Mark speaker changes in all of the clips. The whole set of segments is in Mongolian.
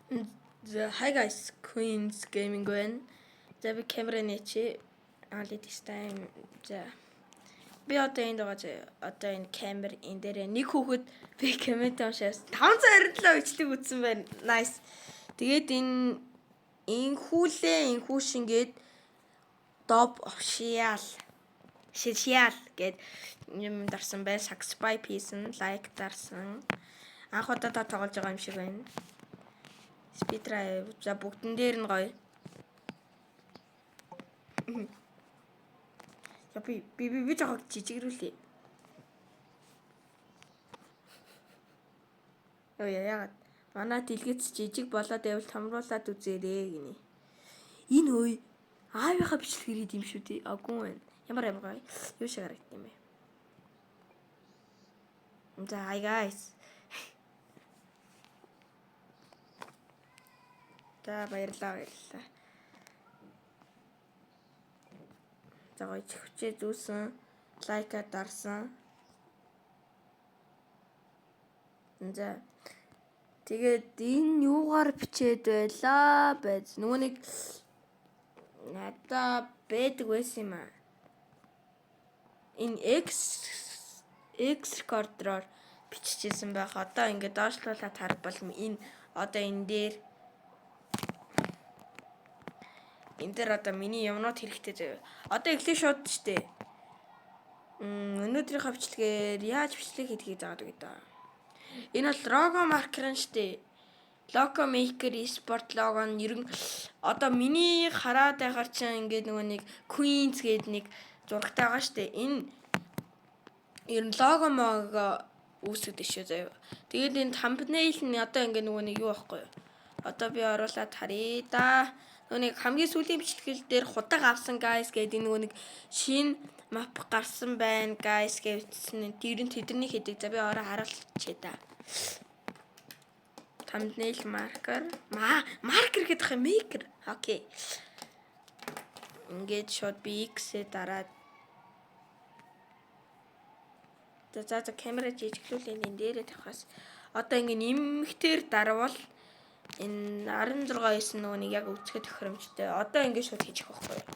Speaker 1: За, hi guys, Queens Gaming байна. За, би камера нээчи. Only this time. За, би одоо энд байгаа заяа. Одоо энэ камер энэ дээр нэг хүүхэд би коммент уншаас 527 бичлэг үзсэн байна. Nice. Тэгээд энэ инхүүлээ инхүү шингээд Dob official шишиал гэд юм дарсан байна. Subscribe хийсэн, лайк дарсан. Анх удаа та тоглож байгаа юм шиг байна. Speed drive. За, бүгдэн дээр нь гоё. Я би жоо жижигрүүлээ. Ой, яагаад манай дэлгэц жижиг болоод байвал томруулаад үзээрэй гинэ. Энэ ой аавынхаа бичлэг ирээд юм шүү дээ. Агун байна. Ямар ямар гоё. Юу шиг харагдсан юм бэ? За, hi guys. За, баярлалаа, баярлалаа. За, гоё чихвчээ зүүсэн, лайка дарсан. За, тэгээд энэ юугаар бичээд байлаа байж. Нөгөө нэг надаа байдаг байсан юм аа. Энэ X recorder-оор биччихсэн байх. Одоо ингээд доошлуулаад харбал энэ одоо энэ дээр одоо миний юмнууд хэрэгтэй заяа. Одоо эхлээ шууд штэ. Өнөөдрийнхөө бичлэгээр яаж бичлэг хийдгийг заадаг гэдэг. Энэ бол лого маркер нь штэ. Logo maker esport лого нь ер нь одоо миний хараад байхаар чинь ингээд нөгөө нэг Queens гээд нэг зурагтай байгаа штэ. Энэ ер нь лого мого үүсгэдэг шүү заяа. Тэгээд энэ thumbnail нь одоо ингээд нөгөө нэг юу байхгүй юу? Одоо би оруулаад харъя да. Нөгөө нэг хамгийн сүүлийн бичлэгэл дээр худаг авсан guys гэдэг нөгөө нэг шинэ map гарсан байна guys гэвчсэн. Тэр нь тэдний хэдэг. За, би ороо харуулчихъя да. Thumbnail marker. Marker гэдэг юм, maker. Окей. Ингээд шууд би X-ээ дараад. За, камера жижиглүүлээ, энэ дээрээ тавихаас. Одоо ингэ нэмэгтэр дарвал энэ 16 9 нөгөө нэг яг үзэхэд тохиромжтой. Одоо ингэ шууд хийчих байхгүй юу?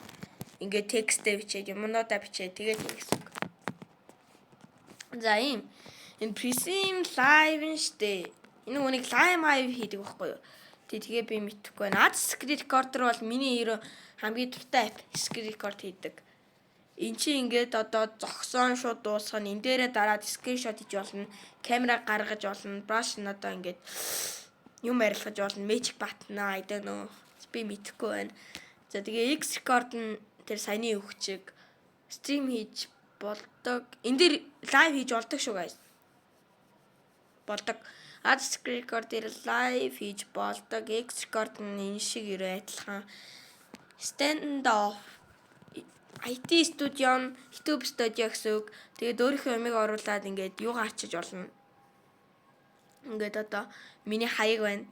Speaker 1: Ингээ текстээ бичээд, юмнуудаа бичээд тэгээд хийх гэсэн үг. За, ийм энэ Prism Live нь штэ. Энэ нөгөө нэг live live хийдэг байхгүй юу? Тэгээ би мэдэхгүй байна. Ad screen recorder бол миний ерөө хамгийн дуртай app, screen record хийдэг. Эн чинь ингээд одоо зогсон шууд дуусгах нь энэ дээрээ дараад screenshot хийж болно. Камера гаргаж болно. Brush нь одоо ингээд юм арилгаж болно. Magic button аа, I don't know. Би мэдэхгүй байна. За, тэгээ X record нь тэр саяны өгчиг stream хийж болдог. Энэ дээр live хийж болдог шүү guys. Болдог. Ad screen record дээр live хийж болдог. X record нь энэ шиг ерөө адилхан. Stand off IT studio нь YouTube studio гэсэн үг. Тэгээд өөрийнхөө юмыг оруулаад ингээд юугаар арчиж болно. Ингээд одоо миний хаяг байна.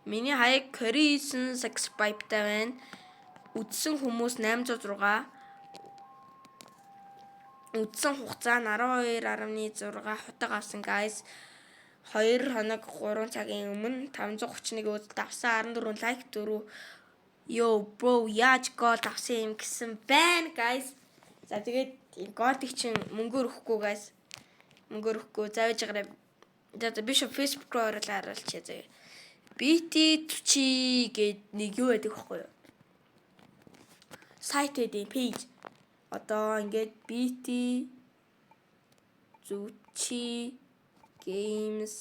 Speaker 1: Миний хаяг 29 subscribe-тай байна. Үзсэн хүмүүс 806. Үзсэн хугацаа нь 12.6, хутга авсан guys. 2 хоног 3 цагийн өмнө 531 үзэлт авсан, 14 лайк, 4 "Yo bro, яаж gold авсан юм" гэсэн байна guys. За, тэгээд gold-ыг чинь мөнгөөр өгөхгүй guys. Мөнгөөр өгөхгүй. За, байж байгаарай. За, би шо Facebook руу оруулаад харуулчихъя заяа. BT чи гээд нэг юу байдаг байхгүй юу? Сайт гэдэг page. Одоо ингээд BT зүчи games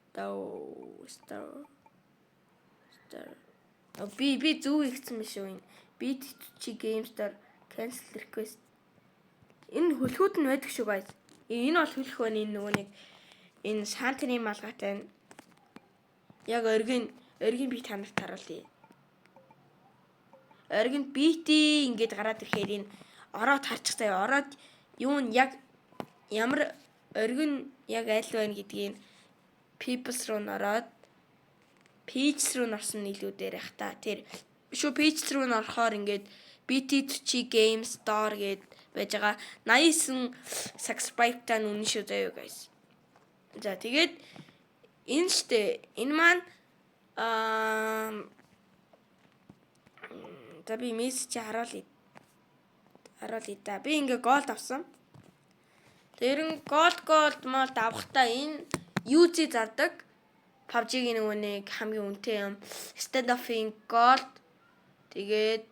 Speaker 1: star star. Би зөв ихсэн биш үү энэ? BT чи games star cancel request. Энэ хөлхүүд нь байдаг шүү guys. Энэ бол хөлх байна, энэ нөгөө нэг энэ сантны малгайтай нь. Яг оргийн би танарт харуулъя. Оргинд BT ингээд гараад ирэхээр энэ ороод харчих заяа. Ороод юу нь яг ямар оргин яг аль байна гэдгийг People's руу н ороод Page руу н орсон нь илүү дээр байх та. Тэр шүү, Page руу н орохоор ингээд BT2 Game Store гээд байж байгаа. 89 subscribe-тай нь үнэн шүү заяа guys. За, тэгээд энэ штэ, энэ маань Аа, за, би мессеж харуулъя. Харуулъя да. Би ингээ gold авсан. Тэр нь gold молд авахдаа энэ UC зардаг. PUBG-ийн нөгөө нэг хамгийн үнэтэй юм. Standoff-ийн gold, тэгээд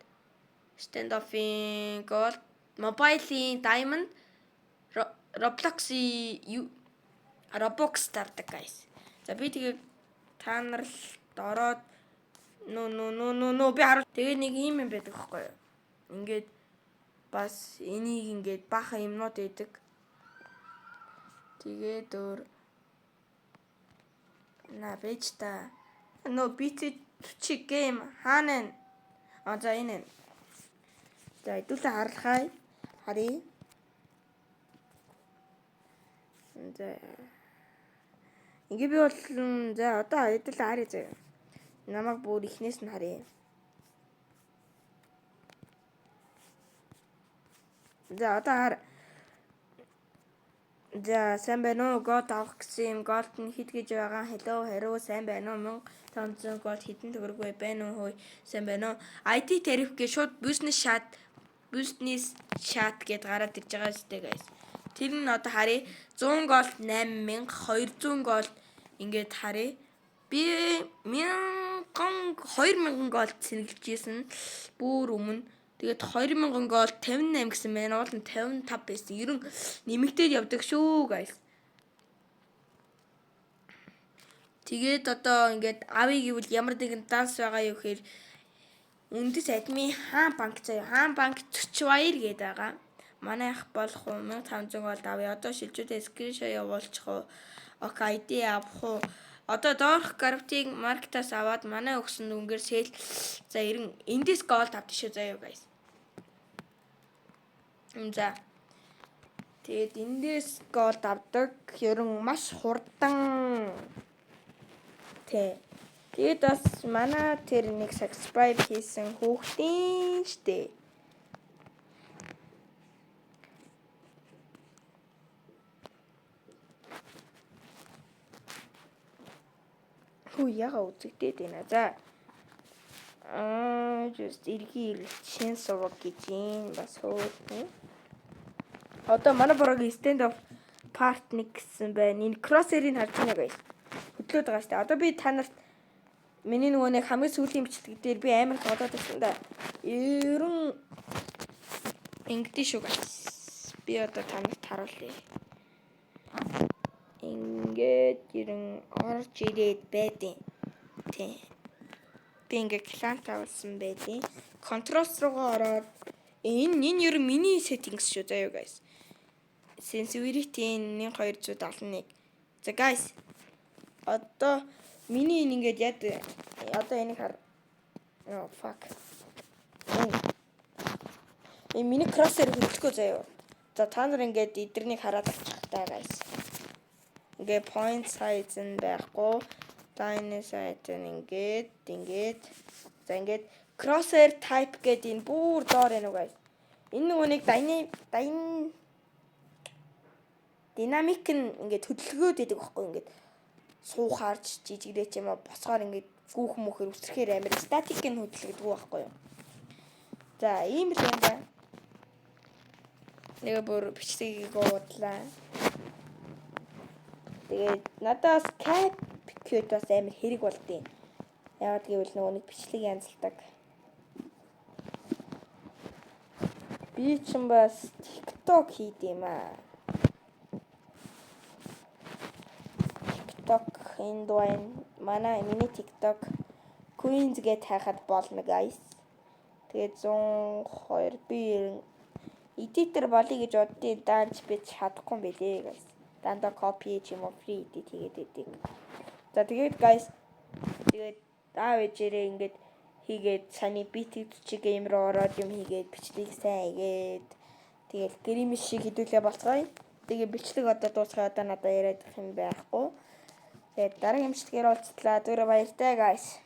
Speaker 1: Standoff-ийн gold, mobile-ийн diamond, Roblox-ийн Robux зардаг, guys. За, би тэгээд та нар л ороод нөө нөө нөө нөө нөө би харуул. Тэгээ нэг ийм юм байдаг байхгүй юу? Ингээд бас энийг ингээд баахан юмнууд өгдөг. Тэгээд өөр на бэж та. Нөө BT чи game хаана? А, за, энэ. За, хэдүүлээ харлахай. Харъя. За. Ингээ би бол, за, одоо хэдүүлээ харъя заяа. Намайг бүр ихнээс нь харъя. За, одоо хар. За, сайн байна уу? Gold авах гэсэн юм. Gold нь хэд гэж байгаа? Hello, хариу, сайн байна уу? 1500 gold хэдэн төгрөг вэ? Байна уу? Хөөе. Сайн байна уу? ID тариф гэж шууд business chat гэд гараад ирж байгаа зү, guys. Тэр нь одоо харъя. 100 gold 8000, 200 gold ингээд харъя. Би 1000 2000 gold сэнгэлж исэн. Бүр өмнө. Тэгээд 2000 gold 58 гэсэн байна. Уул нь 55 байсан. Ер нь нэмэгдээд явдаг шүү, guys. Тэгээд одоо ингээд авъя гэвэл ямар нэгэн данс байгаа юу гэхээр үндэс админ хаан банк заяа. Хаан банк 42 гэдэг байгаа. Манай ах болох уу, 1500 gold авъя. Одоо шилжүүлээ, screenshot явуулчих уу? Okay, ID авах уу? Одоо доорх gravity market-аас аваад манай өгсөн дүнгээр sell, за, ерэн эндээс gold авдаг шүү заяа, guys. За. Тэгээд эндээс gold авдаг. Ерэн маш хурдан. Тэ. Тэгээд бас манай тэр нэг subscribe хийсэн хүүхдийн штэ. Хүү, яга үзэгдээд байна. За. Аа, just эргийн шин суваг гэж юм бас хөөрхөн. Одоо манай борогийн Standoff part 1 гэсэн байна. Энэ crosshair-ыг харж байна, guys. Хөдлөөд байгаа шүү дээ. Одоо би та нарт миний нөгөө нэг хамгийн сүүлийн бичлэг дээр би амар тоглоод байсан да. Ерөн ингэдэж шүү, guys. Би одоо та нарт харуулъя. Ингээд ерэн орж ирээд байдیں۔ Тий. Би ингээ clan тавьсан байдیں۔ Controls руугаа ороод энэ ер нь миний settings шүү заяа, guys. Sensitivity 1271. За, guys. Одоо миний энэ ингээд яд одоо энийг хар. Oh, fuck. Энэ миний crosshair хөдлөхгүй заяа. За, та нар ингээд эдэрнийг хараад авчих та, guys. Ингээ point size нь байхгүй. Line size нь ингээд ингээд, за, ингээд crosshair type гэдэг энэ бүр доор байна уу, guys. Энэ нөгөө нэг dynamic нь ингээд хөдөлгөөд идэг байхгүй, ингээд суухаарч жижигрээ ч юм уу босгоор ингээд гүүх мөхөр үсрэхээр амар static нь хөдөлгдөг байхгүй юу. За, ийм л юм да. Тэгээ бүр бичлэгийг уудлаа. Тэгээд надаас CapCut бас амар хэрэг болдیں۔ Яагаад гэвэл нөгөө нэг бичлэг янзалдаг. Би ч бас TikTok хийд юм аа. TikTok энд байна. Манай миний TikTok Queens гэж хайхад болно, guys. Тэгээд 102 би editor болъё гэж боддیں۔ Даанч би чадахгүй юм билээ, guys. Дандаа copy ч юм уу free edit хийгээд байдаг. За, тэгээд guys, тэгээд аав ээжээрээ ингээд хийгээд саяны BT чи game руу ороод юм хийгээд бичлэг сайн хийгээд тэгэл гримиш шиг хэдүүлээ болцгоё. Тэгээ бичлэг одоо дуусгая, одоо надад яриад их юм байхгүй. Тэгээд дараагийн бичлэгээр уулзлаа. Түр баяртай, guys.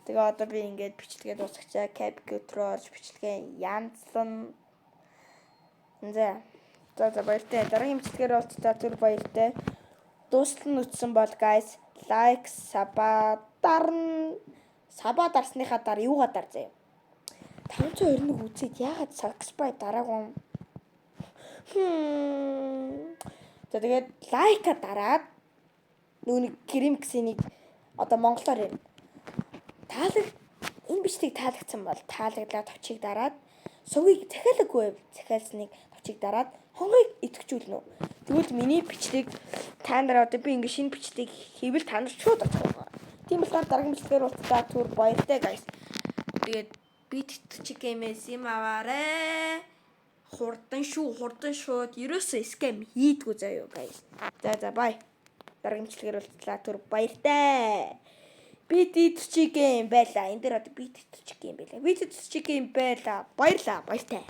Speaker 1: Тэгээ одоо би ингээд бичлэгээ дуусгачаа, CapCut руу орж бичлэгээ янзлан. За. За за, баяртай. Дараагийн бичлэгээр уулзлаа. Түр баяртай. Дуустал нь үтсэн бол, guys, like, sub. дарна. Sub аа дарсныхаа дараа юугаа дар заяа. 521 үзээд яагаад subscribe дараагүй юм? За, тэгээд like аа дараад нөгөө нэг Кримксинийг одоо монголоор юм. Таалаг энэ бичлэг таалагдсан бол таалагдлаа товчийг дараад, сувгийг захиалаагүй байвал захиалсныг товчийг дараад, хонгойг идэвхжүүлнэ үү. Тэгвэл миний бичлэг та нар одоо би ингэ шинэ бичлэг хийвэл та нар шууд очих байгаа. Тийм болохоор дараагийн бичлэгээр уулзлаа, түр баяртай, guys. Тэгээд бит чигэмээс юм аваарэ. Хурдан шүү, хурдан шууд ерөөсөө scam хийдгүү заяа, guys. За, bye. Дараагийн бичлэгээр уулзлаа, түр баяртай. Бит чигэм байла. Энэ дээр одоо бит чигэм байла. Бит чигэм байла. Баярлаа, баяртай.